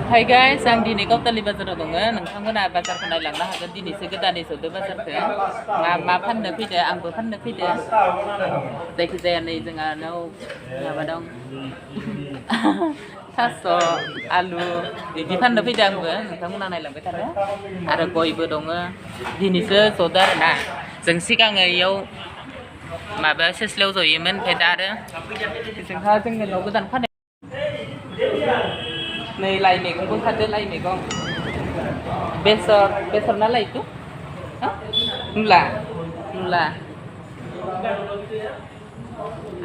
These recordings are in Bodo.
Hai guys, आं दिनै गावतालि बाजाराव दङ नोंथांमोना बाजारखौ नायलांनो हागोन दिनैसो गोदानै सौदो बाजारखौ मा फाननो फैदो आंबो फाननो फैदो जायखिजाया नै जोंहानाव माबा दं थास' आलु बिदि फाननो फैदो आंबो नोंथांमोना नायलांबाय थादो आरो गयबो दङ दिनैसो सौदो आरोना जों सिगाङो इयाव माबा सेस्लायाव जयोमोन ओमफ्राय दा आरो जोंहा जोंनि न' गोदान फानो नै लाइ मैगंबो खादो लाइ मैगं बेसर ना लाइ itu मुला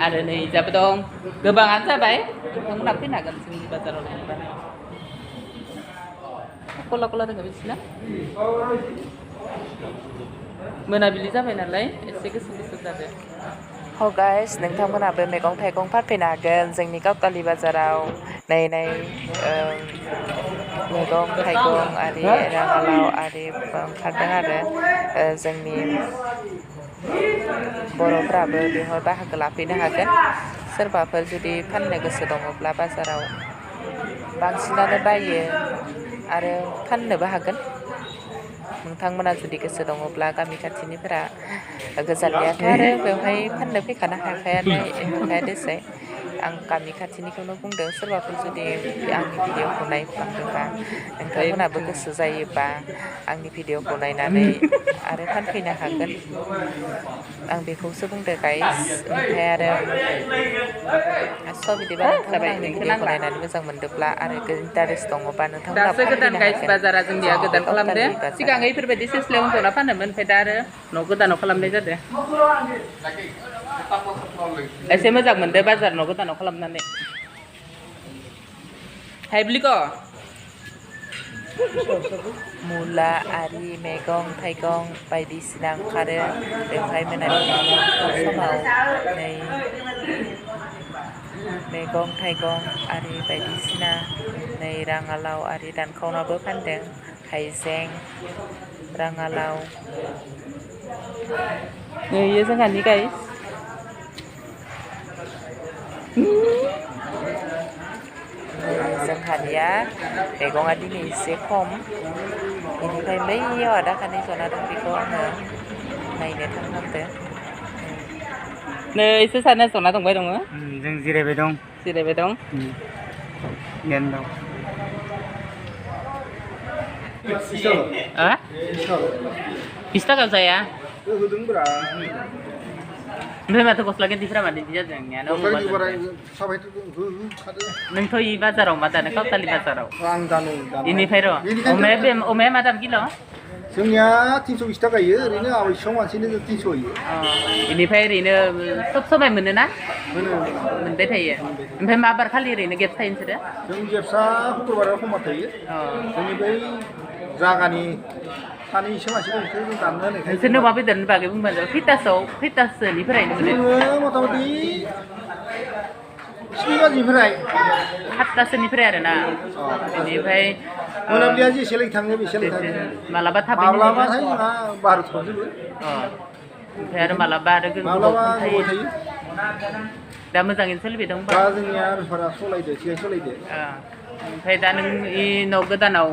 आरो नै जाबो दं गोबाङानो जाबाय नोंथांमोना फैनो हागोन जोंनि बाजाराव नायनोबा कला कला दङ बिसिना मोनाबिलि जाबाय नालाय एसे गोसो गोसो जादों Oh guys, नोंथांमोनाबो मैगं थाइगं फानफैनो हागोन जोंनि गावतालि बाजाराव नै मैगं थाइगं आरि राङालाव आरि ओंखारदों आरो जोंनि बर'फ्राबो बेवहाय बाहागो लाफैनो हागोन सोरबाफोर जुदि फाननो गोसो दङब्ला बाजाराव बांसिनानो बायो आरो फाननोबो हागोन नोंथांमोना जुदि गोसो दङब्ला गामि खाथिनिफोरा गोजाननियाथ' आरो बेवहाय फाननो फैखानो हाखाया देसाय आं गामि खाथिनिखौनो बुंदों सोरबाफोर जुदि आंनि भिडिअखौ नायफ्लांदोंबा नोंथांमोनाबो गोसो जायोबा आंनि भिडिअखौ नायनानै आरो फानफैनो हागोन आं बेखौसो बुंदों गाइस ओमफ्राय आरो बिदिबा नोंथांमोना आंनि भिडिअखौ नायनानै मोजां मोनदोंब्ला आरो इन्टारेस्ट दङबा नोंथांमोना दासो गोदान फानफैनो गाइस हागोन बाजारा जोंनिया गोदान खालामदो गावतालि सिगां बाजाराव इफोरबायदि सेस्लायाव जना फानोमोन ओमफ्राय दा आरो न' गोदानाव खालामनाय जादों एसे मोजां मोनदो बाजार न' गोदानाव खालामनानै हाइब्लिक मुला आरि मैगं थाइगं बायदिसिना ओंखारो बेवहाय मोनाबिलि समाव नै मैगं थाइगं आरि बायदिसिना नै राङालाव आरि दानखावनाबो फानदों हाइजें राङालाव नै जोंहानि गाइस जोंहानिया मैगङा दिनै एसे खम बेनिफ्राय बैयाव आदा खानै जना दं बेखौ आङो नायनो थांहांदों नै एसे सानैया जना दंबाय दङ जों जिरायबाय दं गियान दं 20 थाखा जाया ओमफ्राय माथो गस्ला गेन्दिफोरा मानो बिदि जादों नोंथ' इ बाजाराव मा दानो गावतालि बाजाराव बेनिफ्राय र' अमाया मा दाम किल' जोंनिया 320 थाखा होयो ओरैनो आवाइसआव मानसिनो 300 होयो बेनिफ्राय ओरैनो सब समाय मोनोना मोनबाय थायो ओमफ्राय मा बार खालि ओरैनो गेप थायो नोंसोरो जों गेप्सा शुक्रबाराव खमा थायो जोंनि बै जागानि सानैसो मानसि दं बिसोर जों दाननो होनायखाय नोंसोरनो अमा बेदरनि बागै बुंबानो जाबाय खैथासोनिफ्रायनो मोनो जोङो मथा-मथि 7 बाजिनिफ्राय 7टासोनिफ्राय आरोना बेनिफ्राय मोनाबिलिया जेसे लागै थाङो बेसे लागै थाङो मालाबा थाबैनो माब्लाबाथाय जोंहा 12 जोबो ओमफ्राय आरो मालाबा आरो माब्लाबा गोबाव थायो दा मोजाङैनो सोलिबाय दं दा जोंनिया बेफारा सलायदो सिगां सलायदो ओमफ्राय दा नों इ न' गोदानाव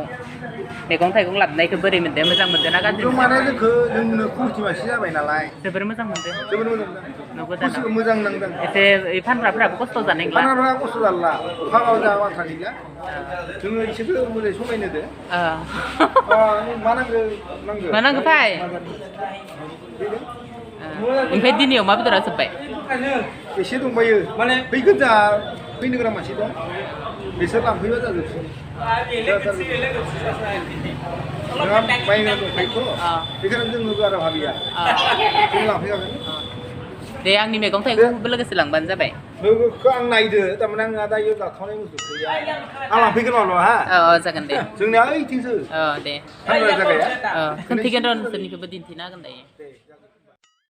मैगं थाइगं लाबोनायखौ बोरै मोनदों मोजां मोनदों ना गाज्रि माने जोंनो खुरथि मानसि जाबाय नालाय जोबोर मोजां मोनदों जोबोर मोजां न' गोदानाव मोजां नांदों एसे फानग्राफोराबो खस्थ' जानाय नंला फानग्राफोरा खस्थ' जाला फागाव जा बाथ्रा गैला जोङो इसोरखौ मोजाङै समायनो दे मा नांगौ फाय ओमफ्राय दिनै अमा बेदरा जोब्बाय एसे दंबायो माने फैगोन जा फैनो गोनां मानसि दं बिसोर लांफैबा जाजोबसिगोन नोंहा बायनो दंखायोथ' बेखायनो जोङो बारा भाबिया जों लांफैखागोन दे आंनि मैगं थाइगंखौबो लोगोसे लांबानो जाबाय लोगोखौ आं नायदो थारमाने आंहा दायो जाथावनाय बुस्थु गैया आं लांफैगोन माब्लाबा जागोन दे जोंनिया ओइथिंसो दे फानग्रा जागाया खोन्थिगोन र' नोंसोरनिखौबो दिन्थिना होगोन दायो